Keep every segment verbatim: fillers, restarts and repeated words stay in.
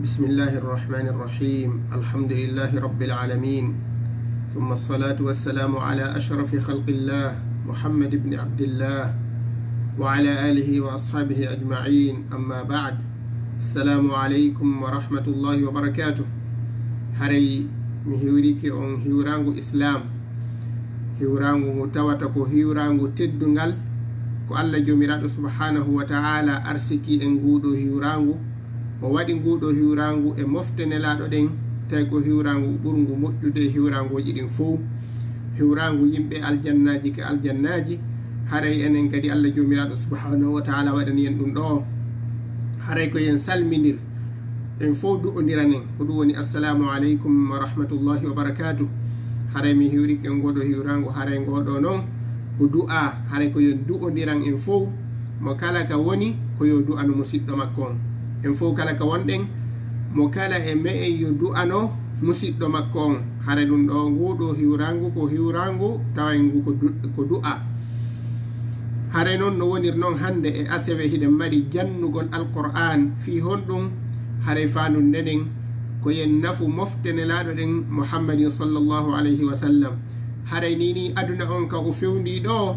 بسم الله الرحمن الرحيم. الحمد لله رب العالمين. ثم الصلاة والسلام على أشرف خلق الله محمد بن عبد الله وعلى آله وأصحابه أجمعين. أما بعد. السلام عليكم ورحمة الله وبركاته. Haray mi hiwrike on hiwraangu Islaam, hiwraangu ngu tawata ko hiwraangu teddungal, ko Alla Joomiraaɗo Subhaanahu wa Ta'aala arsiki en nguuɗo hiwraangu, o waɗi nguuɗo hiwraangu e mofte nelaaɗo ɗen, tawi ko hiwraangu ɓurngu moƴƴude e hiwraangooji ɗin fow, hiwraangu yimɓe aljannaaji ka aljannaaji. Haray enen kadi Alla Joomiraaɗo Subhaanahu wa Ta'aala waɗani en ɗum ɗoo. Haray ko yen salmindir, en fow du'ondiranen, ko ɗum woni: "Assalaamu aleykum wa rahmatullahi wa barakaatuh." Haray mi hiwrike en ngooɗo hiwraangu, haray ngooɗo non ko du'aa, haray ko yen du'ondiran en fow, mo kala ka woni, ko yo du'ano musiɗɗo makko on. En fow kala ka wonɗen, mo kala e me'en yo du'ano musiɗɗo makko on. Haray ɗum ɗoo, nguuɗo hiwraangu ko hiwraangu tawangu ko du-, ko du'aa. Haray non no wonir non hannde e asewe hiɗen mari jannugol Alqur'aan. Fii honɗum? Haray faandude nden ko yen nafu mofte nelaaɗo ɗen Muhammadin sallallahu alayhi wa sallam. Haray nii nii aduna on ka o fewndii ɗoo,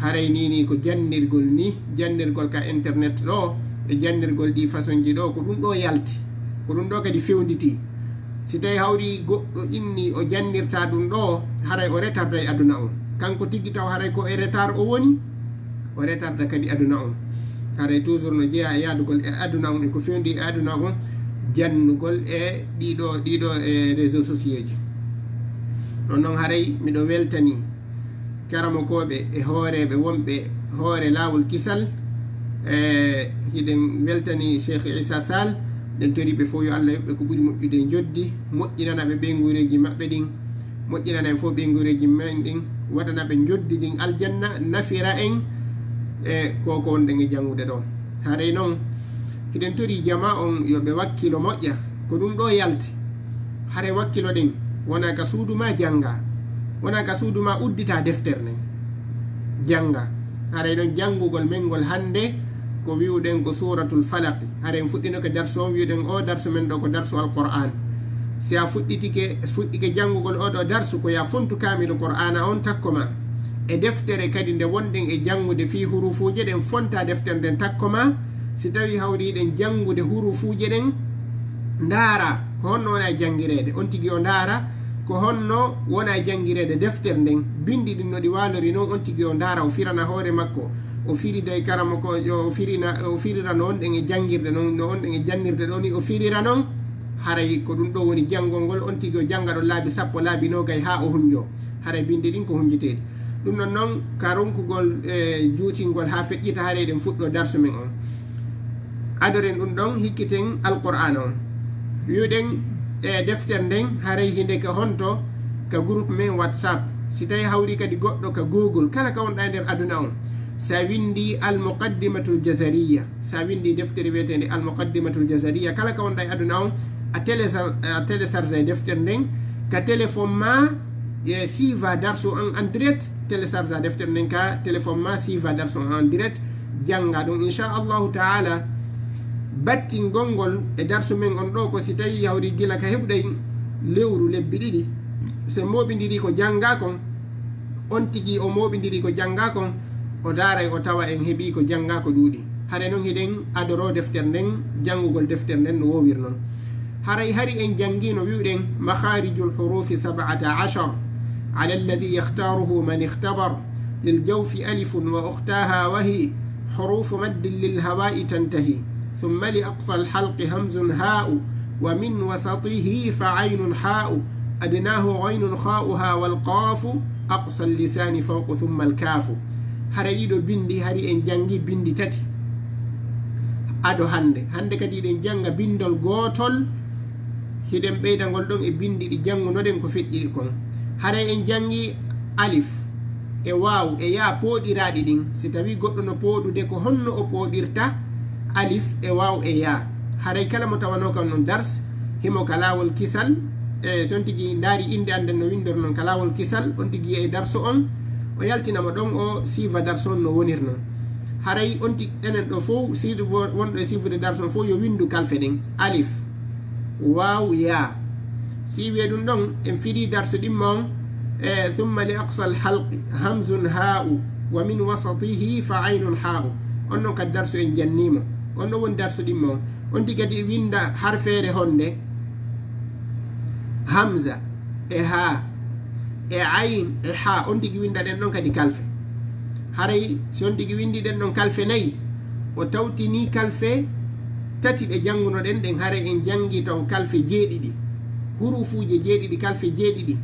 haray nii nii ko jannirgol nii, jannirgol ka internet ɗoo, e jannirgol ɗii façonji ɗoo, ko ɗum ɗoo yalti, ko ɗum ɗoo kadi fewnditii. Si tawi hawri goɗɗo inni o jannirta ɗum ɗoo, haray o retarday aduna on. Kanko tigi taw haray ko e retard o woni, o retarda kadi aduna on. Haray toujours no jeyaa e yaadugol e aduna on, e ko fewndi e aduna on, jannugol e ɗiɗo, ɗiɗo e réseaux sociaux ji. Ɗon non haray miɗo weltani karamokooɓe e hooreeɓe wonɓe hoore laawol kisal. E hiɗen weltani Cheikh Issa Sall, ɗen tori ɓe fow yo Alla yoɓ ɓe ko ɓuri moƴƴude e njoddi, moƴƴinana ɓe ɓeynguureeji maɓɓe ɗin, moƴƴinana en fow ɓeynguureeji men ɗin, waɗana ɓe njoddi ndin aljanna, nafira en e ko ko wonɗen e janngude ɗoo. Haray non, hiɗen tori jamaa on yo ɓe wakkilo moƴƴa, ko ɗum ɗoo yalti. Haray wakkiloɗen, wona ka suudu maa jannga, wona ka suudu maa uddita deftere nden jannga. Haray non janngugol men ngol hannde ko wi'uɗen ko Suuratul Falaq. Haray en fuɗɗino ka darsu on, wi'uɗen o darsu men ɗoo ko darsu Alqur'aan. Si a fuɗɗitike, fuɗɗike janngugol oo ɗoo darsu, ko yo a fontu kaamilu Qur'aana on takko maa. E deftere kadi nde wonɗen e janngude fii huruufuuje ɗen, fonta deftere nden takko maa. Si tawii hawri hiɗen janngude huruufuuje ɗen, ndaara ko honno wona e janngireede. On tigi o ndaara ko honno wona e janngireede deftere nden. Binndi ɗin no ɗi waalori non, on tigi o ndaara, o firana hoore makko. O firida e karamokoojo, o firina, o firira no wonɗen e janngirde non, no wonɗen e jannirde ɗoo ni, o firira non. Haray ko ɗum ɗoo woni janngol ngol, on tigi o jannga ɗon laabi sappo, laabi noogay haa o hunjoo. Haray binndi ɗin ko hunjeteeɗi. Ɗum ɗon non ka ronkugol e juutingol haa feƴƴita, haray eɗen fuɗɗoo darsu men on. Adoren ɗum ɗon, hikkiten Alqur'aana on. Wi'uɗen e deftere nden, haray hinde ka honto, ka groupe men WhatsApp. Si tawi hawri kadi goɗɗo ka Google, kala ka wonɗa e nder aduna on, sa windi Al Muqaddimatul Jazariya, sa windi deftere wiyeteende Al Muqaddimatul Jazariya, kala ka wonɗa e aduna on, a télésar-, a télécharge deftere nden ka téléphone ma, e siiva darsu on en direct, télécharge deftere nden ka téléphone ma, siiva darsu on en direct, jannga ɗum, inchallahu taala. Battingol ngol e darsu men on ɗoo ko si tawi hawri gila ka heɓuɗen lewru, lebbi ɗiɗi, si en mooɓindiri ko jannga kon, on tigi o mooɓindiri ko jannga kon, o daaray o tawa en heɓi ko jannga ko ɗuuɗi. Hare non hiɗen adoro deftere nden, janngugol deftere nden no woowir non. Haray hari en janngi no wi'uɗen: "مخارج الحروف سبعة عشر على الذي يختاره من اختبر، للجوف ألف وأختاها وهي حروف مد للهواء تنتهي، ثم لأقصى الحلق همز هاء، ومن وسطه فعين حاء، أدناه غين خاؤها والقاف، أقصى اللسان فوق ثم الكاف." Hare ɗiɗo binndi, hari en janngi binndi tati ado hannde. Hannde kadi eɗen jannga binndol gootol, hiɗen ɓeydagol ɗon e binndi ɗi janngunoɗen ko feƴƴi kon. Haray en janngi alif e waaw e yaa pooɗiraaɗi ɗin. Si tawii goɗɗo no pooɗude, ko honno o pooɗirta alif e waaw e yaa? Haray kala mo tawanoo kam non dars, himo ka laawol kisal, e si on tigi ndaari innde an nden no winndor non ka laawol kisal, on tigi yi'ay darsu on, o yaltina mo ɗon, o siiva darsu on no wonir non. Haray on tigi, enen ɗoo fow, siivo-, wonɗo e siivude darsu on fow yo winndu kalfe ɗen. Alif, Waaw, yaa. Si wiye ɗum ɗon, en firi darsu ɗimmo on, e, "Thumma li aqsal halqi, hamzun haa'u, wa min wasatihi fa aynun haa'u." On ɗon kadi darsu en jannimo. On ɗon woni darsu ɗimmo on. On tigi kadi winda harfeere honde, hamza, e haa, e ayn, e haa. On tigi winda ɗen ɗon kadi kalfe. Haray si on tigi windi ɗen ɗon kalfe nayi, o tawtini kalfe tati ɗe janngunoɗen ɗen, haray en janngi taw kalfe jeeɗiɗi, hurufuuje jeeɗiɗi, kalfe jeeɗiɗi.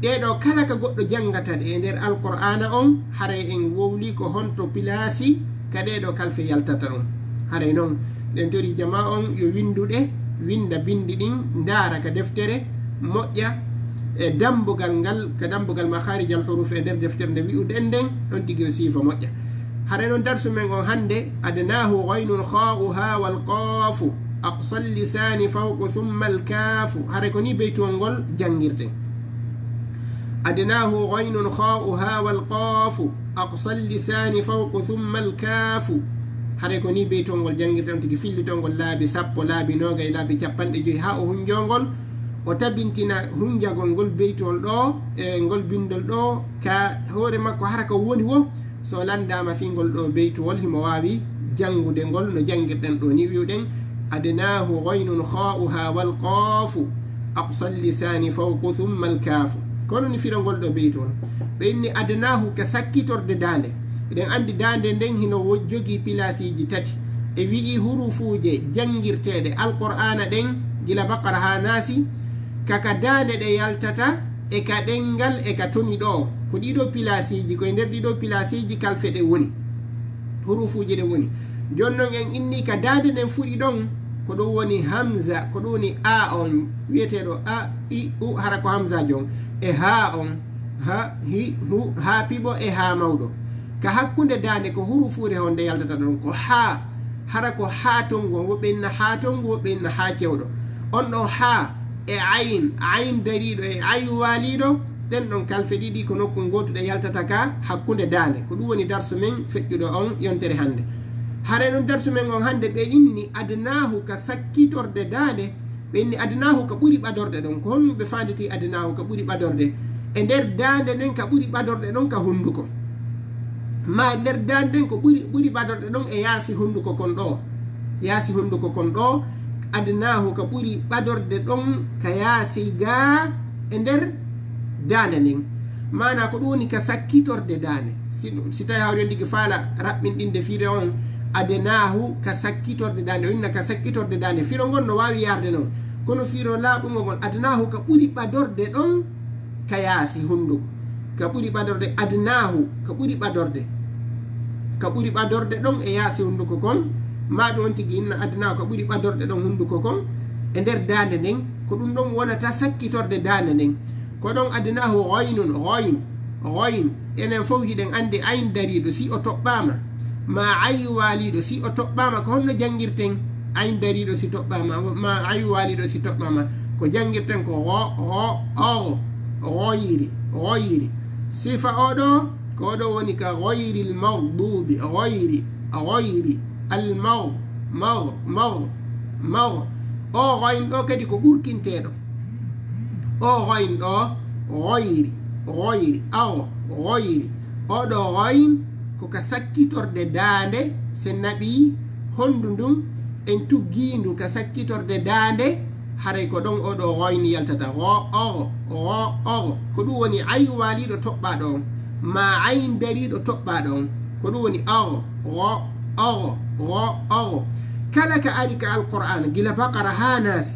Ɗee ɗoo kala ka goɗɗo janngata ɗe e nder Alqur'aana on, haray en wowli ko honto pilaasi ka ɗee ɗoo kalfe yaltata ɗon. Haray non, ɗen tori jamaa on yo windu ɗe, winda bindi ɗin, ndaara ka deftere, moƴƴa, e dambugal ngal, ka dambugal makharijal huruf e nder deftere nde wi'uɗen nden, on tigi o siifa moƴƴa. Haray non darsu men on hannde, adnaahu ghaynun khaa'u haa wal qaafu, aqsal lisaani fawqu thumma al kaafu. Haray ko ni beytuwol ngol janngirten. Adnaahu ghaynun khaa'u haa wal qaafu, aqsal lisaani fawqu thumma al kaafu. Haray ko ni beytuwol ngol janngirten, on tigi fillitol ngol laabi sappo, laabi noogay, laabi cappanɗe joyi, haa o hunjoo ngol, o tabintina hunjagol ngol beytuwol ɗoo, e ngol bindol ɗoo, ka hoore makko hara ko woni wo, so lanndaama fii ngol ɗoo beytuwol, himo waawi janngude ngol no janngirɗen ɗoo ni, wi'uɗen, adnaahu ghaynun khaa'u haa wal qaafu, aqsal lisaani fawqu thumma al kaafu. Kono ni firongol ɗoo beytuwol. Ɓe inni adnaahu ka sakkitorde daande. Eɗen anndi daande nden hino wo-, jogii pilaasiiji tati. E wi'i hurufuuje janngirteeɗe Alqur'aana ɗen, gila Baqara haa Naasi, ka ka daande ɗe yaltata, e ka ɗenngal, e ka toni ɗoo. Ko ɗii ɗoo pilaasiiji, ko e nder ɗii ɗoo pilaasiiji kalfe ɗe woni. Hurufuuje ɗe woni. Jooni non en inni ka daande nden fuɗi ɗon, ko ɗum woni hamza, ko ɗum woni a on, wi'eteeɗo a, i, u, hara ko hamzaajo on. E haa on, ha, hi, hu, haa piɓo e haa mawɗo. Ka hakkunde daande ko hurufuure honde yaltata ɗon? Ko haa, hara ko haa tongu on, woɓɓe inna haa tongu, woɓɓe inna haa cewɗo. On ɗon haa e ayn, ayn dariiɗo e ayn waaliiɗo, ɗen ɗon kalfe ɗiɗi ko nokku ngootu ɗe yaltata ka hakkunde daande. Ko ɗum woni darsu men feƴƴuɗo on yontere hannde. Haray non darsu men on hannde ɓe inni adnaahu ka sakkitorde daande, ɓe inni adnaahu ka ɓuri ɓadorde ɗon. Ko honno ɓe faanditi adnaahu ka ɓuri ɓadorde? E nder daande nden ka ɓuri ɓadorde ɗon ka hunnduko. Ma nder daande nden ko ɓuri, ɓuri ɓadorde ɗon e yaasi hunnduko kon ɗoo. Yaasi hunnduko kon ɗoo, adnaahu ka ɓuri ɓadorde ɗon ka yaasi gaa e nder daande nden. Maanaa ko ɗum woni ka sakkitorde daande. Si, si tawi hawri on tigi faala raɓɓinɗinde fire on, adnaahu ka sakkitorde daande, o inna ka sakkitorde daande. Firo ngon no waawi yaarde non. Kono firo laaɓungo ngon, adnaahu ka ɓuri ɓadorde ɗon ka yaasi hunnduko. Ka ɓuri ɓadorde adnaahu, ka ɓuri ɓadorde. Ka ɓuri ɓadorde ɗon e yaasi hunnduko kon, ma ɗum on tigi inna adnaahu ka ɓuri ɓadorde ɗon hunnduko kon, e nder daande nden, ko ɗum ɗon wonata sakkitorde daande nden. Ko ɗon adnaahu ghaynun, ghayn, ghayn. Enen fow hiɗen anndi ayn dariiɗo, si o toɓɓaama, ma ayn waaliiɗo, si o toɓɓaama, ko honno janngirten? Ayn dariiɗo si toɓɓaama, ma ayn waaliiɗo si toɓɓaama, ko janngirten ko gho, gho, o, ghoyri, ghoyri. Sifa o ɗoo, ko o ɗoo woni ka ghoyril maghdubi, ghoyri, ghoyri, al magh, magh, magh, magh. O ghayn ɗoo kadi ko ɓurkinteeɗo. O ghayn ɗoo, ghoyri, ghoyri, aw, ghoyri. O ɗoo ghayn ko ka sakkitorde daande, si en naɓii honndu ndun, en tuggii ndu ka sakkitorde daande, haray ko ɗon o ɗoo ghayn yaltata. Gho, o, gho, o. Ko ɗum woni ayn waaliiɗo toɓɓaaɗo on, ma ayn dariiɗo toɓɓaaɗo on. Ko ɗum woni o, gho, o, gho, o. Kala ka ari ka Alqur'aana, gila Baqara haa Naasi,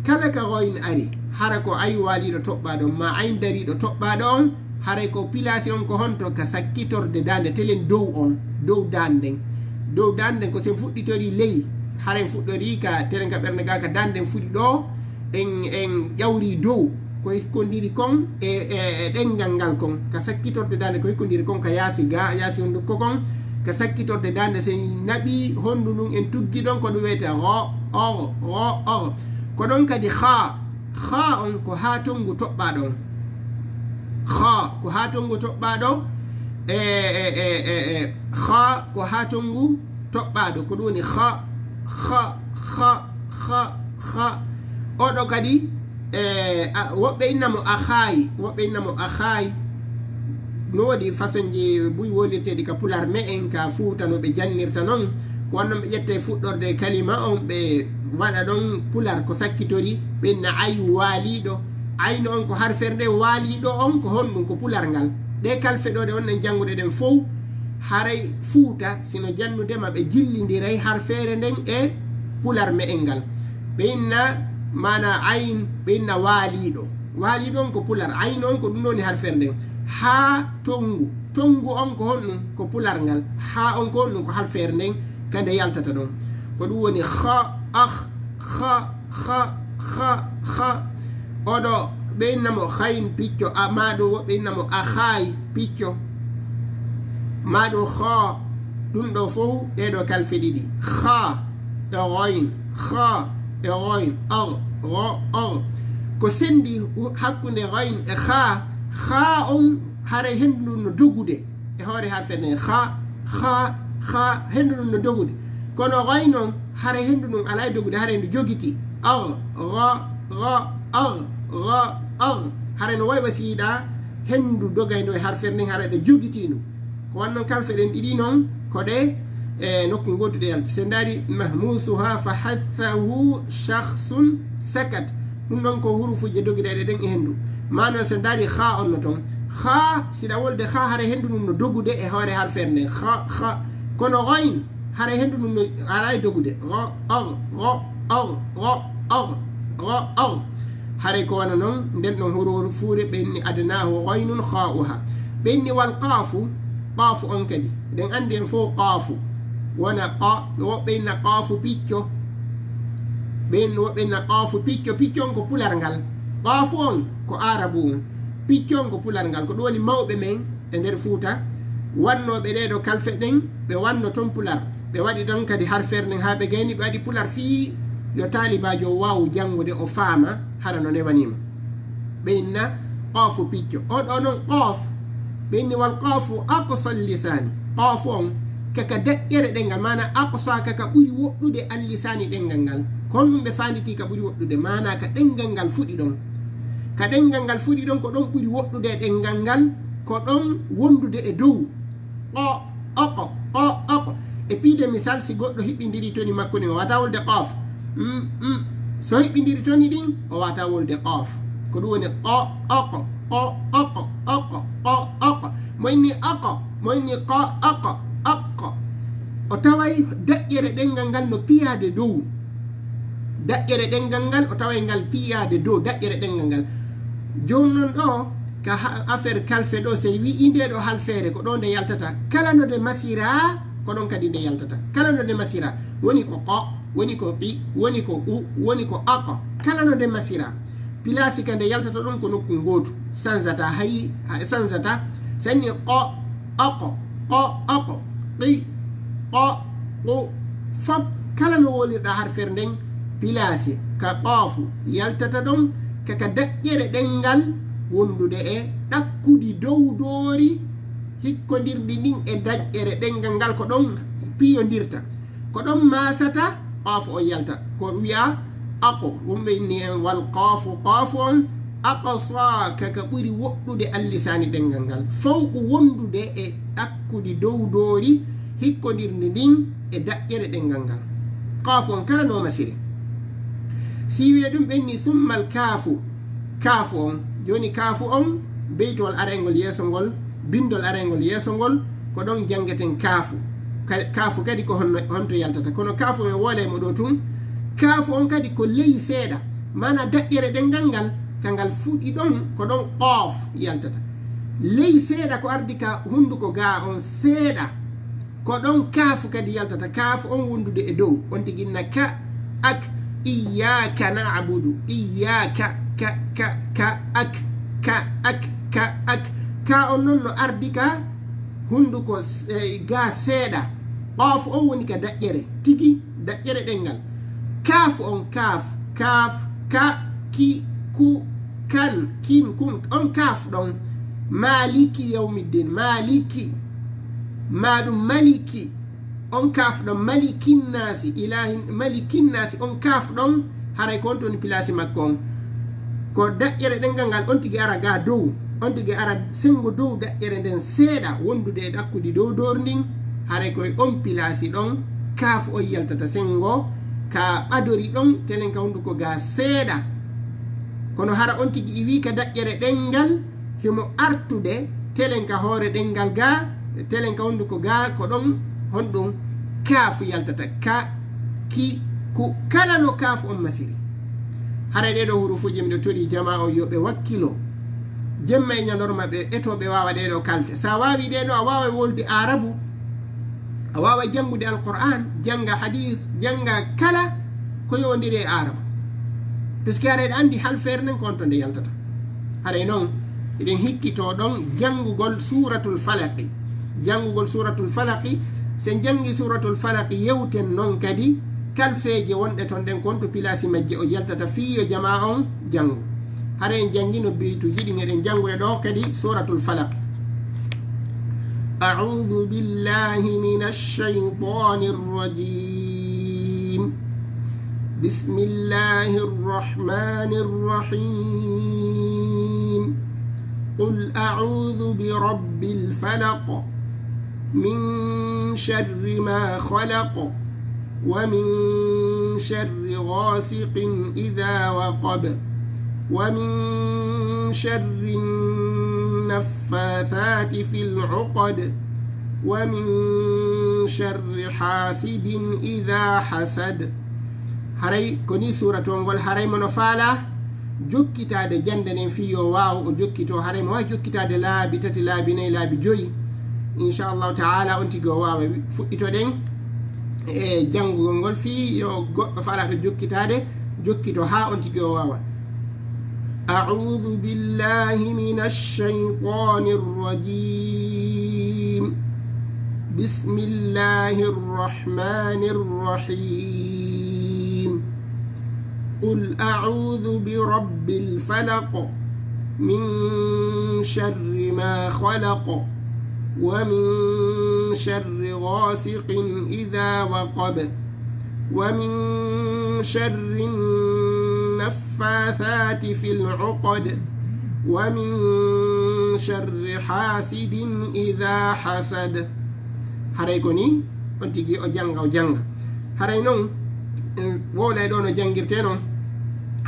kala ka ghayn ari, hara ko ayn waaliiɗo toɓɓaaɗo on, ma ayn dariiɗo toɓɓaaɗo on, haray ko pilaasi on ko honto? Ka sakkitorde daande, telen dow on, dow daande nden. Dow daande nden, ko si en fuɗɗitorii ley, hara en fuɗɗorii ka telen ka ɓernde gaa, ka daande nden fuɗi ɗoo, en, en ƴawrii dow, ko hikkondiri kon e, e, e ɗenngal ngal kon, ka sakkitorde daande ko hikkondiri kon ka yaasi gaa, yaasi hunnduko kon, ka sakkitorde daande, si en naɓii honndu ndun en tuggi ɗon, ko ɗum wi'etee gho, o, gho, o. Ko ɗon kadi kha, kha on ko haa tonngu toɓɓaaɗo on. Kha ko haa tonngu toɓɓaaɗo, e, e, e, e, e, kha ko haa tonngu toɓɓaaɗo, ko ɗum woni kha, kha, kha, kha, kha. Oɗo kadi e woɓɓe inna mo axaayi, woɓɓe inna mo axaayi. No woodi façonji buy wolirteeɗi ka pular me'en ka fuuta no ɓe jannirta non. Ko wannon ɓe ƴette fuɗɗorde kalima on ɓe waɗa ɗon pular ko sakkitori. Ɓe inna ay waaliiɗo. Ayno on ko harfere nden, waaliiɗo on ko honɗum? Ko pular ngal. Ɗe kalfe ɗo ɗe wonɗen janngude ɗen fow haray fuuta sino jannude ma ɓe jillindiray harfere nden e pular me'en ngal. Ɓe inna maana ayn, ɓe inna waaliiɗo. Waaliiɗo on ko pular, ayn on ko ɗum ɗoni harfere nden. Haa tonngu, tonngu on ko honɗum? Ko pular ngal. Haa on ko honɗum? Ko harfere nden ka nde yaltata ɗon. Ko ɗum woni xa, ax, xa, xa, xa, xa. Oɗo ɓe inna mo xayn picco, a maa ɗo woɓɓe inna mo axaay picco. Maa ɗo xo, ɗum ɗo fow ɗee ɗo kalfe ɗiɗi. Xa e ghayn, xa e ghayn, ar, gho, ar. Ko senndi hakkunde ghayn e xa, xa on haray henndu ndun no dogude e hoore harfe nden. Xa, xa, xa, henndu ndun no dogude. Kono ghayn on haray henndu ndun alaa e dogude, haray ndu jogitii. Ar, gha, gha, ar, gha, ar. Haray no way wa si yiɗaa henndu dogayndo e harfere nden, haray ɗe jogitii ndu. Ko wannon kalfe ɗen ɗiɗi non ko ɗe e nokku ngootu ɗe yalti. Sen ndaari mahmusuha fa hathahu shakhsun sakat. Ɗum ɗon ko hurufuuje dogirɗe ɗen e henndu. Maana sen ndaari xa on no ton. Xa, si ɗa wolde xa, haray henndu ndun no dogude e hoore harfere nden. Xa, xa. Kono ghayn, haray henndu ndun no alaa e dogude. Gho, or, gho, or, gho, or, gho, or. Haray ko wano non, nden ɗon hurufuure ɓe inni adnaahu ghaynun kha'uha. Ɓe inni wal qaafu, qaafu on kadi. Ɗen anndi en fow qaafu. Wona qa, woɓɓe inna qaafu picco. Ɓe inna, woɓɓe inna qaafu picco, picco on ko pular ngal. Qaafu on ko aarabu on. Picco on ko pular ngal. Ko ɗum woni mawɓe men e nder Fuuta, wannooɓe ɗee ɗo kalfe ɗen, ɓe wanno ton pular. Ɓe waɗi ton kadi harfere nden haa ɓe gayni, ɓe waɗi pular fii yo taalibaajo waawu janngude, o faama hara no newanii mo. Ɓe inna qoofu picco. On ɗoo non qoof, ɓe inni wal qoofu aqsal lisaani. Qoof on kaka daƴƴere ɗemngal, maanaa aqsa kaka ɓuri woɗɗude al lisaani ɗemngal ngal. Ko honɗum ɓe faanditii ka ɓuri woɗɗude? Maanaa ka ɗemngal ngal fuɗi ɗon. Ka ɗemngal ngal fuɗi ɗon, ko ɗon ɓuri woɗɗude e ɗemngal ngal, ko ɗon wondude e dow. Qo, oqo, qo, oqo. E piide misal, si goɗɗo hiɓɓindirii toni makko ndin, o waawataa wolde qoof. Mm, mm. So hiɓɓindirii toni ɗin, o waawataa wolde qoof. Ko ɗum woni qo, oqo, qo, oqo, oqo, qo, oqo. Mo inni oqo, mo inni qo, oqo, oqo. O taway daƴƴere ɗemngal ngal no piyaade dow. Daƴƴere ɗemngal ngal, o taway ngal piyaade dow daƴƴere ɗemngal ngal. Jooni non ɗoo, ka ha-, affaire kalfe ɗoo, si en wi'ii ndee ɗoo halfeere, ko ɗoo nde yaltata. Kala no nde masiraa, ko ɗon kadi nde yaltata. Kala no nde masiraa. Woni ko qo, woni ko qi, woni ko u, woni ko aqo. Kala no nde masiraa. Pilaasi ka nde yaltata ɗon ko nokku ngootu. Sanzataa, hay, hay, sanzataa. Senni qo, oqo, qo, oqo, qi, qo, qu, fop kala no wolirɗaa harfere nden, pilaasi ka qoofu yaltata ɗon, kaka daƴƴere ɗemngal wondude e ɗakkudi dow doori hikkondirndi ndin e daƴƴere ɗemngal ngal, ko ɗon piyondirta. Ko ɗon maasata qoofu on yalta. Ko wi'aa aqo, wonɓe inni en wal qoofu, qoofu on, aqsa kaka ɓuri woɗɗude al lisaani ɗemngal ngal. Fawqu wondude e ɗakkudi dow doori hikkondirndi ndin e daƴƴere ɗemngal ngal. Qoofu on kala no masiri. Si wi'ee ɗum ɓe inni summal kaafu, kaafu on. Jooni kaafu on, beytowol arayngol yeeso ngol, binndol arayngol yeeso ngol, ko ɗon janngeten kaafu. Ka-, kaafu kadi ko honno, honto yaltata. Kono kaafu men woolay mo ɗoo tun. Kaafu on kadi ko ley seeɗa. Maanaa daƴƴere ɗemngal ngal, ka ngal fuɗi ɗon, ko ɗon qoof yaltata. Ley seeɗa ko ardi ka hunnduko gaa on seeɗa. Ko ɗon kaafu kadi yaltata, kaafu on wondude e dow, on tigi inna ka, ak, iyyaka na'budu, iyyaka, ka, ka, ka, ak, ka, ak, ka, ak. Ka on non no ardi ka hunnduko s-, eh, gaa seeɗa. Qoofu on woni ka daƴƴere, tigi daƴƴere ɗemngal. Kaafu on, kaaf, kaaf, ka, ki, ku, kan, kin, kun, on kaaf ɗon. Maaliki yawmiddin, maaliki. Maa ɗum maliki. On kaaf ɗon, malikinnaasi, ilaahin, malikinnaasi, on kaaf ɗon, Haray ko on toni pilaasi makko on. Ko daƴƴere ɗengal ngal on tigi ara ga dow, on tigi ara senngo dow daƴƴere nden seeɗa wondude e ɗakkudi dow doori ndin. Haray ko e on pilaasi ɗon kaaf on yaltata senngo ka ɓadori ɗon telen ka hunnduko ga seeɗa. Kono hara on tigi iwi ka daƴƴere ɗengal himo artude telen ka hoore ɗengal ga, telen ka hunnduko ga ko ɗon honɗum kaaf yaltata ka ki ku kala no kaaf on masiri. Haray ɗee ɗoo hurufuuji miɗo toli jamaa on yo ɓe wakkilo. Jemma e ñalorma ɓe eto ɓe waawa ɗee ɗoo kalfe. Sa waawi ɗee ɗoo a waawa wolde Aarabu, a waawa janngude Alqur'aan, jannga hadiis, jannga kala ko yowondiri e Aarabu. Puisque haray ɗa anndi halfeere nden ko on to nde yaltata. Haray non eɗen hikkito ɗon janngugol Suuratul Falaqi. Janngugol Suuratul Falaqi, sen janngi Suuratul Falaqi yewten non kadi kalfeeje wonɗe ton ɗen ko on to pilaasi majje o yaltata fii yo jamaa on janngu. Haray en janngi no beytuuji ɗin eɗen janngude ɗoo kadi Suuratul Falaqi. أعوذ بالله من الشيطان الرجيم. بسم الله الرحمن الرحيم. قل أعوذ برب الفلق. من شر ما خلق. ومن شر غاسق إذا وقب. ومن شر النفاثات في العقد. ومن شر حاسد إذا حسد. Haray ko ni suuratuwol ngol, haray mo no faalaa jokkitaade jannde nden fii yo waaw o jokkito, haray mo waawi jokkitaade laabi tati, laabi nayi, laabi joyi. Inchallahu taala on tigi o waawa. Fuɗɗitoɗen e janngugol ngol fii yo goɗɗo faalaaɗo jokkitaade jokkito haa on tigi o waawa. أعوذ بالله من الشيطان الرجيم. بسم الله الرحمن الرحيم. قل أعوذ برب الفلق. من شر ما خلق. ومن شر غاسق إذا وقب. ومن شر النفاثات في العقد. ومن شر حاسد إذا حسد. Haray ko ni on tigi o jannga, o jannga. Haray non en wowlay ɗoo no janngirtee non.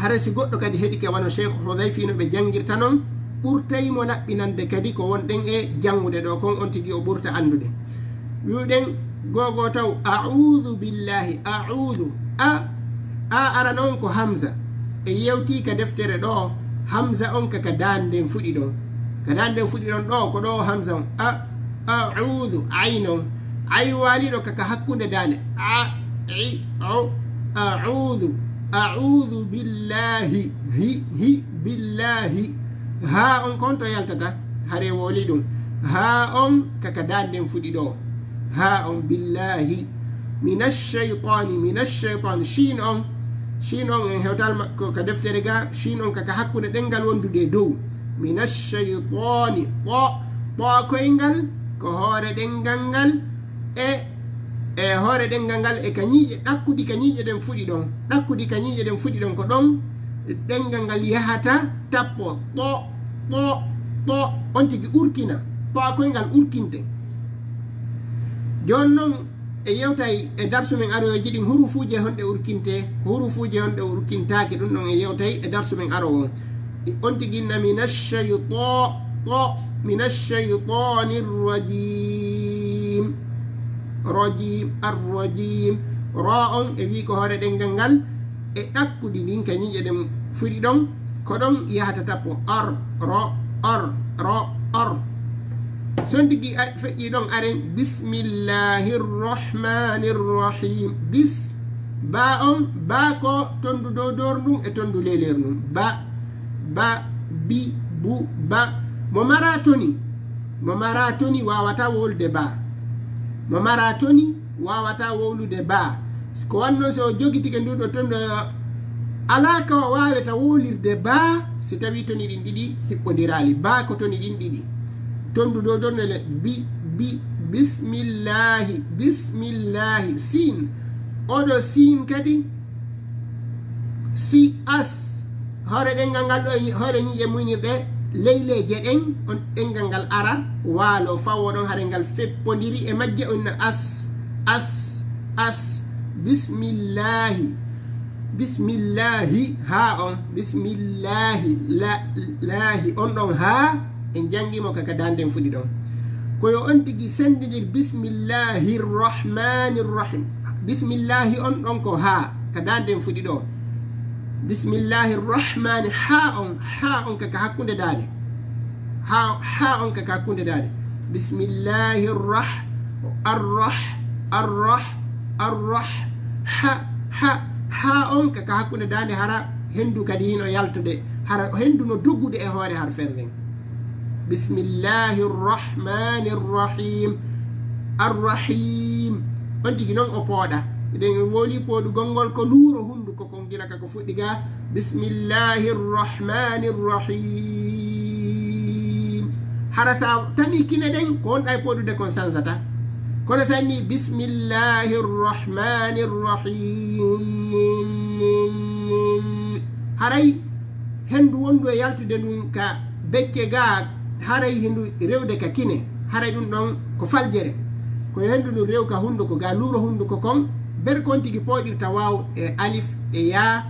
Haray si goɗɗo kadi heɗike wano Cheikh Hudayfi no ɓe janngirta non, ɓurtay mo laɓɓinande kadi ko wonɗen e janngude ɗoo kon, on tigi o ɓurta anndude. Wi'uɗen googoo taw, a'uudu billaahi, a'uudu. A, a arano on ko hamza. E yewtii ka deftere ɗoo, hamza on ka, ka daande nden fuɗi ɗon. Ka daande nden fuɗi ɗon ɗoo, ko ɗoo hamza on. A, a'uudu, ayn on. Ayn waaliiɗo ka, ka hakkunde daande. A, i, o, a'uudu, a'uudu billaahi, hi, hi, billaahi. Haa on kon to yaltata, hare woli ɗum. Haa on ka, ka daande nden fuɗi ɗoo. Haa on billaahi. Minash shaytaani, minash shaytaani. Shiin on, shiin on en hewtal makko ka deftere ga, shiin on ka, ka hakkunde ɗenngal wondude e dow. Minash shaytaani. Ɗo, ɗo koyngal ko hoore ɗenngal ngal e, e hoore ɗenngal ngal e ka ñiiƴe ɗakkudi, ka ñiiƴe ɗen fuɗi ɗon. Ɗakkudi ka ñiiƴe ɗen fuɗi ɗon ko ɗon ɗenngal ngal yahata tappo. Ɗo, ɗo, ɗo, on tigi urkina. Ɗo koyngal urkinte. Jooni non, e yewtay e darsu men aroyooji ɗin hurufuuje honɗe urkinte, hurufuuje honɗe urkintaake, ɗum ɗon e yewtay e darsu men arowo on. On tigi inna minash shayto-, to, minash shaytaanir rajiim. Rajiim, ar-rajiim. Ro on e wii ko hoore ɗenngal ngal e ɗakkudi ndin ka ñiiƴe ɗen fuɗi ɗon, ko ɗon yahata tappo. Ar, ro, ar, ro, ar. Son tigi a-, feƴƴi ɗon aren, bismillahir rahmanir rahim. Bis, ba on, ba ko tondu dow door ndun e tondu leleer ndun. Ba, ba, bi, bu, ba. Mo mara toni, mo mara toni wawata wolude ba. Mo mara toni wawata wowlude ba. Ko wanno so o jogitike ndu ɗo tondu, alaa ka o waawata wowlirde ba, si tawi toni ɗin ɗiɗi hiɓɓondiraali. Ba ko toni ɗin ɗiɗi. Tondu dow ɗon nene bi, bi, bismillahi, bismillahi. Siin. Oɗo siin kadi, Si as, hoore ɗenngal ngal ɗo, e hoore ñiiƴe muynirɗe leyleeje ɗen, on ɗenngal ngal ara, waalo, fawo ɗon, haray ngal feppondiri e majje, on na as, as, as, bismillaahi, bismillaahi, haa on, bismillaahi, la, laahi, on ɗon haa, en janngii mo ka, ka daande nden fuɗi ɗon. Ko yo on tigi senndindir bismillaahi rahmaani rahim. Bismillaahi on ɗon ko haa, ka daande nden fuɗi ɗo. Bismillaahi rahmaani, haa on, haa on ka, ka hakkunde daande. Haa, haa on ka, ka hakkunde daande. Bismillaahi rah, arrah, arrah, arrah, ha, ha, haa on ka, ka hakkunde daande, hara henndu kadi hino yaltude, hara henndu no doggude e hoore harfeere nden. Bismillaahi rahmaani rahim. Arrahim. On tigi non o pooɗa. Eɗen wowli pooɗugol ngol ko luuro hunnduko kon gila ka ko fuɗɗi ga. Bismillaahi rahmaani rahim. Hara sa tami kine ɗen, ko wonɗa e pooɗude kon sansata. Kono sa inni bismillaahi rahmaani rahim. Haray henndu wonndu e yaltude ndun ka becce ga, haray henndu rewde ka kine, haray ɗun ɗon ko faljere. Ko yo henndu ndun rew ka hunnduko ga, luuro hunnduko kon, ber kon tigi pooɗirta waaw e alif e yaa,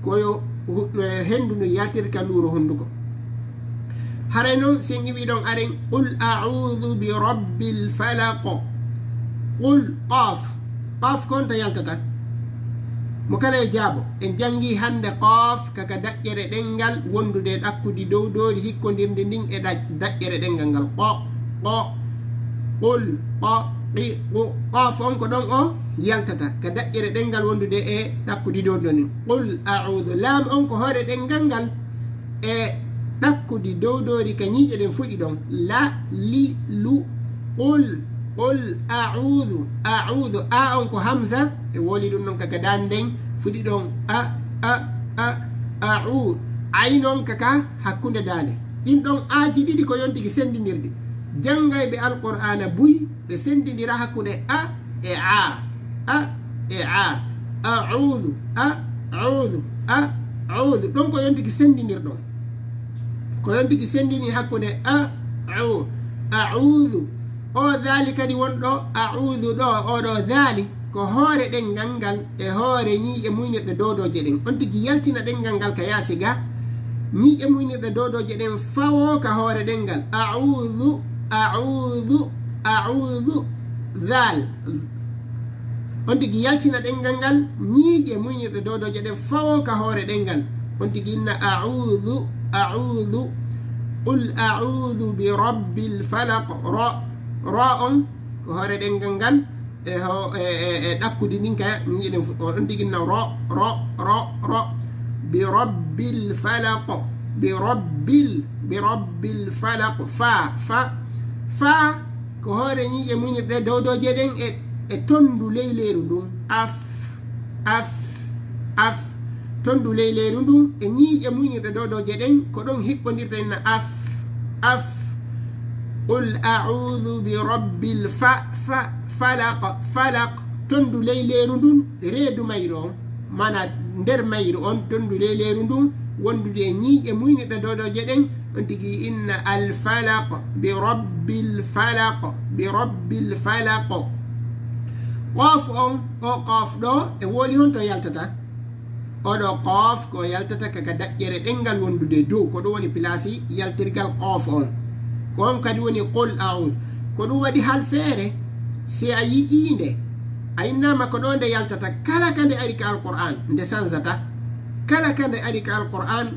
ko yo hu-, e henndu ndun yaltir ka luuro hunnduko. Haray non, si en iwi ɗon, aren, qul a'udhu bi rabbil falaq. Qul, qaaf. Qaaf kon to yaltata. Mo kala yo jaabo. En janngi hannde qaaf ka, ka daƴƴere ɗenngal wondude e ɗakkudi dowdoori hikkondirndi ndin e ɗa-, daƴƴere ɗenngal ngal. Qo, qo, qul, qo, qi, qu. Qaaf on ko ɗon o yaltata ka daƴƴere ɗenngal wondude e ɗakkudi dowdoori ndin. Qul a'udhu. Laam on ko hoore ɗenngal ngal e ɗakkudi dowdoori ka ñiiƴe ɗen fuɗi ɗon. La, li, lu, qul, qul, a'udhu, a'udhu. A on ko hamza, e woli ɗun non ka, ka daande nden fuɗi ɗon. A, a, a, a'u. Ayn on ka, ka hakkunde daande. Ɗin ɗon aaji ɗiɗi ko yontigi senndindirɗi. Janngayɓe Alqur'aana buy, ɓe senndindira hakkunde a e aa. A e aa. A'udhu, a, a'udhu, a, a'udhu. Ɗon ko yontigi senndindirɗon. Ko yontigi senndini hakkunde a, u, a'udhu. O dhali kadi wonɗo, a'udhu ɗo, oɗo dhali, ko hoore ɗenngal ngal e hoore ñiiƴe muynirɗe dowdooje ɗen. On tigi yaltina ɗenngal ngal ka yaasi ga, ñiiƴe muynirɗe dowdooje ɗen fawo ka hoore ɗenngal. A'udhu, a'udhu, a'udhu, dhal. On tigi yaltina ɗenngal ngal, ñiiƴe muynirɗe dowdooje ɗen fawo ka hoore ɗenngal. On tigi inna a'udhu, a'udhu, qul a'udhu bi rabbil falaq. Ro, ro on ko hoore ɗenngal ngal, e ho-, e, e, e ɗakkudi ndin ka ñiiƴe ɗen fu-, on tigi inna ro, ro, ro, ro. Bi rabbil falaq. Bi rabbil, bi rabbil falaq. Fa, fa, fa. Ko hoore ñiiƴe muynirɗe dowdooje ɗen e, e tonndu leyleeru ndun. Af, af, af. Tonndu leyleeru ndun e ñiiƴe muynirɗe dowdooje ɗen, ko ɗon hiɓɓondirta inna af, af. Qul a'udhu bi rabbil fa, fa, falaq, falaq. Tonndu leyleeru ndun, reedu mayru on. Mana nder mayru on, tonndu leyleeru ndun, wondude e ñiiƴe muynirɗe dowdooje ɗen, on tigi inna al falaq, bi rabbil falaq, bi rabbil falaq. Qoof on, o qoof ɗo, e woli honto yaltata? Oɗo qoof ko yaltata ka, ka daƴƴere ɗenngal wondude dow, ko ɗum woni pilaasi yaltirgal qoof on. Ko on kadi woni qul a'udhu. Ko ɗum waɗi hal feere, si a yi'ii nde, a innaama ko ɗo nde yaltata, kala ka nde ari ka Alqur'aan, nde sansata. Kala ka nde ari ka Alqur'aan,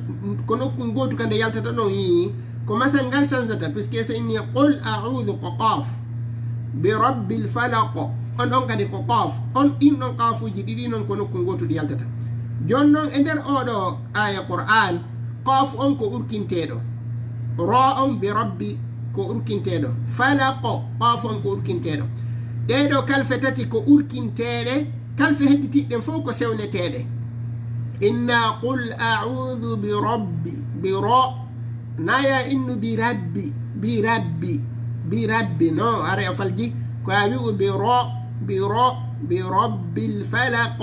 ko nokku ngootu ka nde yaltata ɗon, yii, ko masal ngal sansata, puisque so inni qul a'udhu ko qoof, bi rabbil falaq, on ɗon kadi ko qoof, on ɗin ɗon qaafuuji ɗiɗi non ko nokku ngootu ɗi yaltata. Jooni non e nder oɗo aaya Qur'aan, qoof on ko urkinteeɗo, ro on bi rabbi ko urkinteeɗo, falaq, qoof on ko urkinteeɗo. Ɗee ɗoo kalfe tati ko urkinteeɗe, kalfe hedditiiɗe ɗen fof ko sewneteeɗe. Inna qul a'udhu bi rabbi, bi ro, na ya innu bi rabbi, bi rabbi, bi rabbi, no, are o falji, ko ya wi'u bi ro, bi ro, bi rabbil falaq.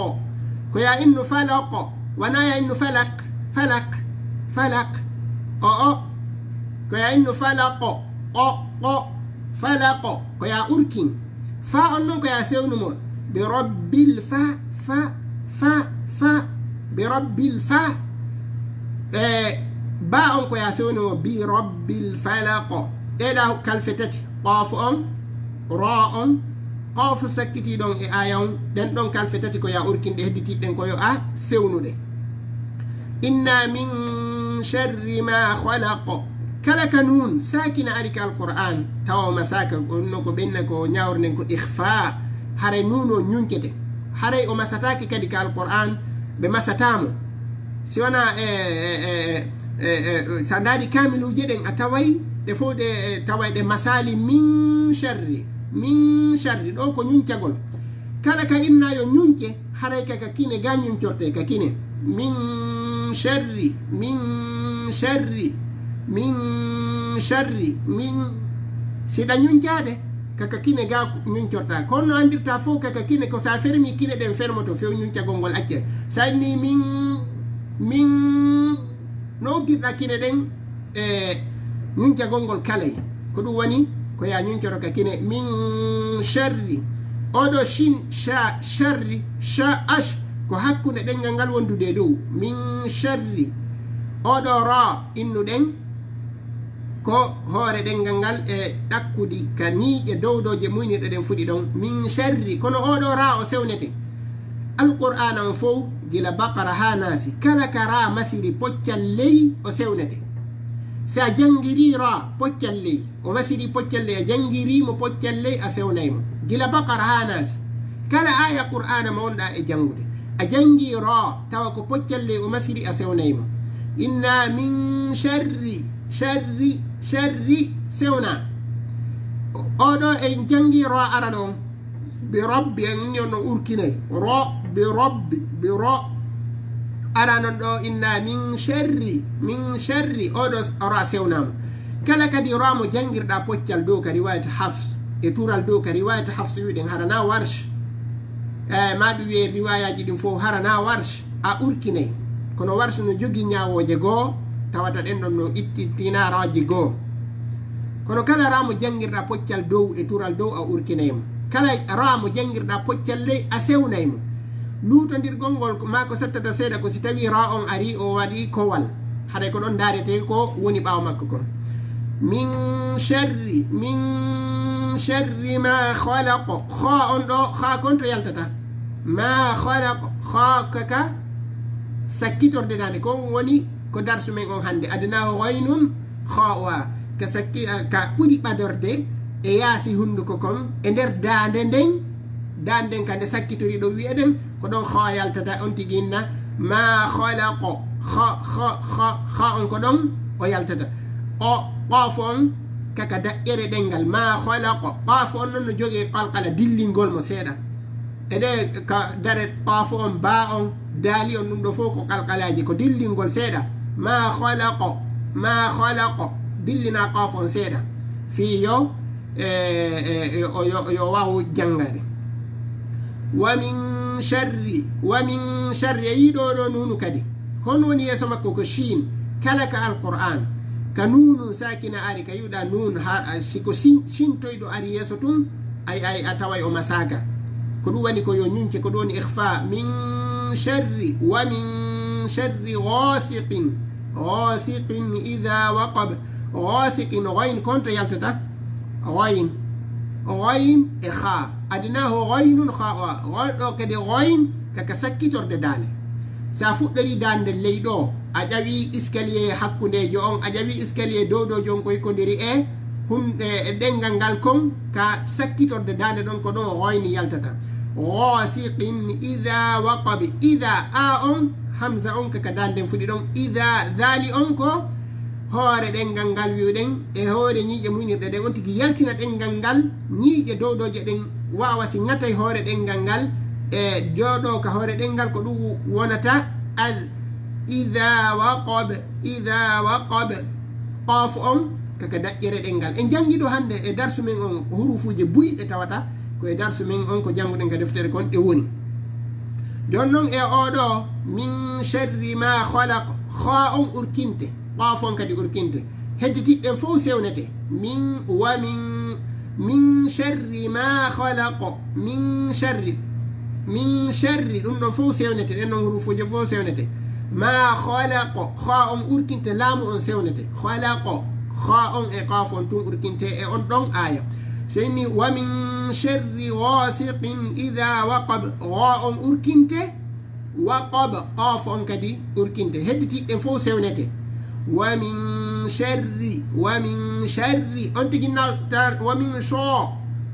Ko ya innu falaq, Wana ya innu falak, falak, falak. O o. Ko ya innu falako, o o. Falako, ko ya urkin. Fa on non ko ya sewnu mo. Bi rabbil fa, fa, fa, fa. Bi rabbil fa. E ba on ko ya sewnu mo. Bi rabbil falako. Ɗeɗa kalfe tati. Qoofu on, ro on, qoofu sakkiti ɗon e aya on. Ɗen ɗon kalfe tati ko ya urkin ɗe hedditi ɗen ko yo a sewnuɗe. Inna min sharri ma khalaq. Kala ka nun sakina ari ka alquran tawa o masaka onno ko ɓenna ko ñawrnen ko ikhfa. Haray nun o ñunkete. Haray o masataki kadi ka alquran ɓe masatamo. Si wana e, e, e, e, e, e, sa ndaari kamiluje ɗen a taway ɗe fof ɗe e, taway ɗe masali min sharri. Min sharri ɗo ko ñuncagol. Kala ka inna yo ñunce haray ka ka kine ga ñuncorte ka kine. Min sharri, min sharri, min sharri, min. Si ɗa ñuncade ka ka kine ga ñuncorta. Kono no andirta fof ka ka kine ko sa fermi kine ɗen fermoto few ñuncagol ngol acce. Sa inni min, min no uddirɗa kine ɗen e ñuncagol ngol kalay. Ko ɗum woni ko ya ñuncoro ka kine min sharri. Oɗo shin sha sharri sha ash ko hakkunde ɗengal ngal wondude e dow. Min sharri. Oɗo ra innuɗen ko hoore ɗengal ngal e ɗakkudi ka ñiiƴe dowdoje muynirɗe ɗen fuɗi ɗon. Min sharri. Kono oɗo ra o sewnete. Alqur'aana on fow, gila Baqara haa Naasi, kala ka raa masiri poccal ley, o sewnete. Si a janngirii raa poccal ley, o masiri poccal ley, a janngirii mo poccal ley, a sewnay mo. Gila Baqara haa Naasi, kala aaya Qur'aana mo wonɗaa e janngude, a janngii raa, tawa ko poccal ley o masiri, a sewnay mo. Inna min sharri, sharri, sharri, sewnaa. O ɗoo en janngii raa arano on. Bi rabbi en ni on no urkinay ro bi rabbi bi ro. Ara non ɗo inna min sharri min sharri oɗo ora sewnama. Kala kadi ra mo jangirɗa poccal dow ka riwayat hafs e tural dow ka riwayat hafs wiɗen harana warsh. E ma ɗum wiye riwayaji ɗin fof harana warsh. A urkinay. Kono warsu no jogi ñaawooje goo tawata ɗen ɗon no ittintinaraji goo. Kono kala ra mo janngirɗa poccal dow e tural dow a urkinay mo. Kala ra mo janngirɗa poccal ley a sewnay mo. Luutondirgol ngol ma ko sattata seeɗa ko si tawi ra on ari o waɗi kowal. Haɗay ko ɗon ndaarete ko woni ɓaawo makko kon. Min sharri min sharri ma khalaqa. Kha on ɗo kha kon to yaltata. Ma khalaqa kha kaka sakkitorde daande kon woni ko darsu men on hannde adana ghaynun kha wa ka sakki ka ɓuri ɓadorde e yaasi hunnduko kon e nder daande nden. Daande nden kande sakkitori ɗo wi'eɗen ko ɗon kha yaltata on tigi inna ma khalaqa kha kha kha kha on ko ɗon o yaltata. O qaafu on kaka daƴƴere ɗengal ma khalaqa qaafu on non no jogii qalqala dillingol mo seeɗa. E ɗe ka dare qaafu on ba on daali on ɗum ɗo fof ko qalqalaaji ko dillingol seeɗa. Ma khalaqa ma khalaqa dillina qaafu on seeɗa fii yo e, e, e, o yo, yo waawu janngade. Wa min sharri wa min sharri e yiɗo ɗo nunu kadi. Hono woni yeeso makko ko shin kala ka alquran ka nunun sakina ari ka yuɗa nun ha si ko sintoyɗo ari yeeso tun ay ay a taway o masaka. Ko ɗum woni ko yo ñunce ko ɗum woni ikhfa min sharri wa min sharri ghasiqin ghasiqin idha waqab. Ghasiqin ghayn konto yaltata ghayn ghayn e kha adinahu ghaynun kha wa ghayn ɗo kadi ghayn kaka sakkitorde daande. Sa fuɗɗori daande ley ɗo a ƴawi escalier hakkundejo on a ƴawi escalier dowdojo on ko ikkodiri e hunde e ɗengal ngal kon ka sakkitorde daande ɗon ko ɗon ghoyni yaltata. Ghasiqin idha waqabi idha a on hamza on kaka daande fuɗi ɗon idha dhali on ko hoore ɗengal ngal wiwɗen e hoore ñiiƴe muynirɗe ɗen on tigi yaltina ɗengal ngal ñiiƴe dowdoje ɗen wawa si ŋatay hoore ɗengal ngal e jooɗo ka hoore ɗengal ko ɗum wonata al idha waqab idha waqab. Qoof on kaka daƴƴere ɗengal en janngi ɗo hannde e darsu men on hurufuuje buy ɗe tawata ko e darsu men on ko jannguɗen ka deftere kon ɗe woni. Jooni noon e oo ɗoo, min sharri ma khalaq, kha on urkinte, qaf on kadi urkinte. Hedditiiɗe ɗen fof sewnete. Min, wa min, min sharri ma khalaq, min sharri, min sharri, ɗum ɗon fof sewnete, ɗen ɗon hurufuuji fof sewnete. Ma khalaq, kha on urkinte, laamu on sewnete. Khalaq, kha on e qaf on tun urkinte e on ɗon aaya. Sey ni, wa min sharri ghasiqin idha waqab, gha on urkinte, waqab, qaf on kadi urkinte. Hedditiiɗe ɗen fof sewnete. Wa min sharri, wa min sharri. On tigi nata, wa min sha.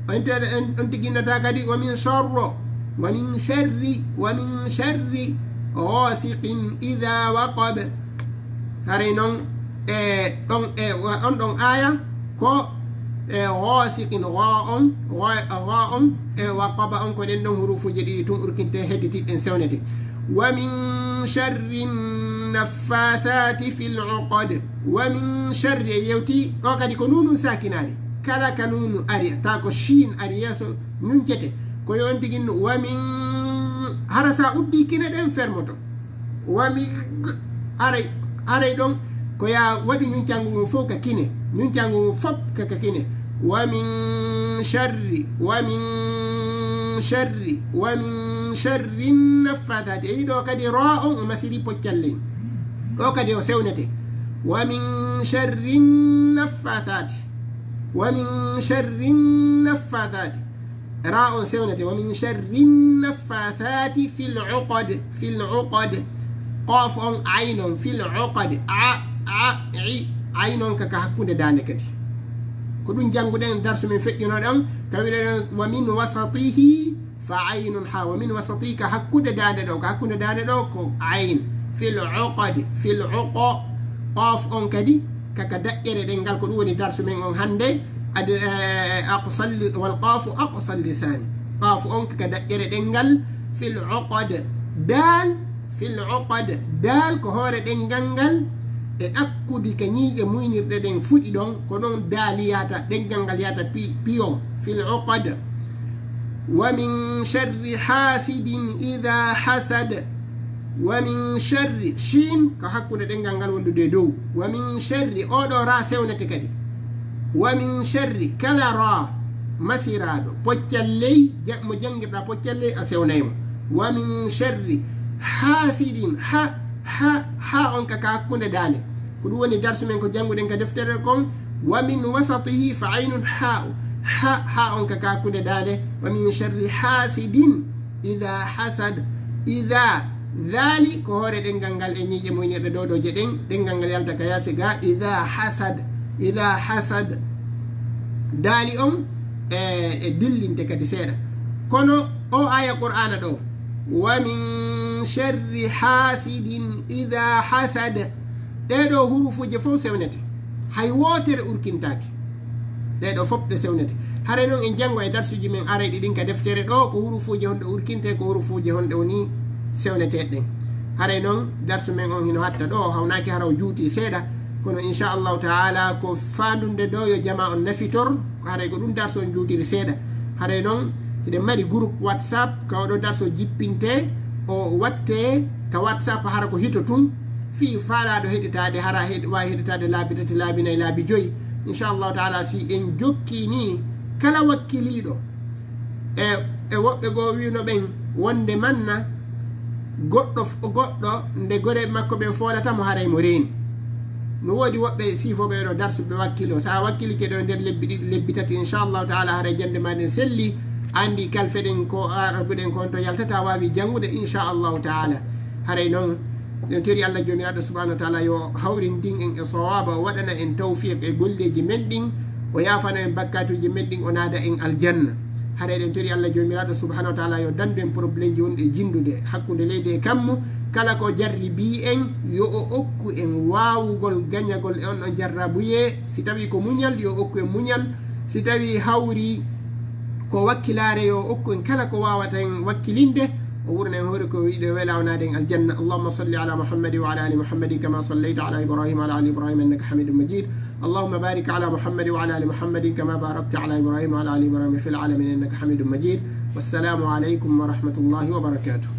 On te-, on, on tigi nata kadi, wa min sharro. Wa min sharri, wa min sharri ghasiqin idha waqab. Haray noon, e ɗon, e wa-, on ɗon aaya, ko e ghasiqin, gha on, gha, gha on, e waqaba on, ko ɗen ɗon hurufuuji ɗiɗi tun urkinte, hedditiiɗe ɗen sewnete. Wa min sharri naffathati fil uqad. Wa min sharri, e yewti, ɗo kadi ko nunun saakinaari. Kala ka nunu ari, ta ko shiin ari yeeso, ñuncete. Ko yo on tigi nu, wa min, hara sa uddi kine ɗen fermoto. Wa min, haray, haray ɗon, ko ya waɗi ñuncanngu ngun fof ka kine. Ñuncanngu ngun fof ka, ka kine. Wa min sharri, wa min sharri, wa min sharri naffathati. E ɗo kadi ro on o masiri poccal ley. Ɗo kadi o sewnete. Wa min sharri naffathati. Wa min sharri naffathati. Ra on sewnete. Wa min sharri naffathati fil uqad. Fil uqad. Qaf on, ayn on, fil uqad. A, a, i. Ayn on ka, ka hakkunde daande kadi. Ko ɗum jannguɗen darsu men feƴƴunoɗo on. Ka wiɗen wa min wasatihi fa aynun ha. Wa min wasatihi ka hakkunde daande ɗo. Ka hakkunde daande ɗo ko ayn. Fil uqad. Fil uqo. Qaf on kadi. Ka, ka daƴƴere ɗenngal, ko ɗum woni darsu men on hannde. Ad-, eh, aqsal li-, wal qafu aqsal lisani. Qafu on ka daƴƴere ɗenngal, fil uqad. Daal, fil uqad. Daal ko hoore ɗenngal ngal, e ɗakkudi ka ñiiƴe muynirɗe ɗen fuɗi ɗon, ko ɗon daal yahata, ɗenngal ngal yahata pi-, piyo, fil uqad. Wa min sharri hasidin idha hasad. Wa min sharri, shin ko hakkunde ɗenngal ngal wondude e dow. Wa min sharri, oɗo ra sewnete kadi. Wa min sharri, kala ra masiraaɗo, poccal ley, ja-, mo janngirɗa poccal ley, a sewnay mo. Wa min sharri hasidin, ha, ha, ha on ka, ka hakkunde daande. Ko ɗum woni darsu men ko jannguɗen ka deftere kon. Wa min wasatihi fa aynun ha, ha, ha on ka, ka hakkunde daande. Wa min sharri hasidin idha hasad. Idha, dhali ko hoore ɗenngal ngal e ñiiƴe muynirɗe dow doje ɗen, ɗenngal ngal yalta ka yaasi ga, idha hasad, idha hasad. Daali on e, e dillinte kadi seeɗa. Kono o aya Qur'aana ɗo, wa min sharri hasidin idha hasad. Ɗee ɗoo hurufuuje fof sewnete. Hay wootere urkintaake. Ɗee ɗoo fof ɗe sewnete. Haray noon en janngo e darsuuji men arayɗi ɗin ka deftere ɗo, ko hurufuuje honɗe urkinte, ko hurufuuje honɗe woni sewneteeɗe ɗen. Haray noon darsu men on hino hatta ɗo, hawnaaki hara o juuti seeɗa. Kono inchallahu taala ko faandunde ɗo yo jama on nafitor. Ko haray ko ɗum darsu on juutiri seeɗa. Haray noon hiɗen mari groupe WhatsApp, ka oɗo darsu o jippinte, o watte ka WhatsApp hara ko hito tun. Fii faalaaɗo heɗitaade, hara heɗ-, waawi heɗitaade laabi tati, laabi nayi, laabi joyi. Inchallahu taala, si en jokki ni, kala wakkiliiɗo e, e woɓɓe goo wiino ɓen wonde manna, goɗɗo f-, goɗɗo nde gure makko ɓen foolata mo, haray mo reeni. No woodi woɓɓe siifooɓe ɗo darsu ɓe wakkilo. So a wakkilike ɗo nder lebbi ɗiɗi, lebbi tati, inchallahu taala, haray jannde ma nden selli. Anndi kalfe ɗen ko arabuɗen ko on to yaltata, a waawi janngude, inchallahu taala. Haray noon, en tori Allah Joomiraaɗo subhanahu wa taala yo hawrindin en e sawaba, o waɗana en tawfiq e golleeji men ɗin, o yaafana en bakkatuuji men ɗin, o naada en aljanna. Haray ɗen tori Allah Joomiraaɗo subhanahu wa taala yo dandu en problémeji wonɗi e jinndude hakkunde leydi e kammu. Kala ko jarribii en, yo o okku en waawugol gañagol e on ɗon jarrabuyee. Si tawii ko muñal, yo okku en muñal. Si tawii hawri ko wakkilaare, yo okku en kala ko waawata en wakkilinde. O wurna en hoore ko yiɗi, o wela, o naada en aljanna. Allahumma salli ala Muhammad wa ala ali Muhammad kama sallaita ala Ibrahim wa ala ali Ibrahim innaka Hamidum Majid. Allahumma barik ala Muhammad wa ala ali Muhammad kama barakta ala Ibrahim wa ala ali Ibrahim fil alamin innaka Hamidum Majid. Wassalamu alaikum wa rahmatullahi wa barakatuh.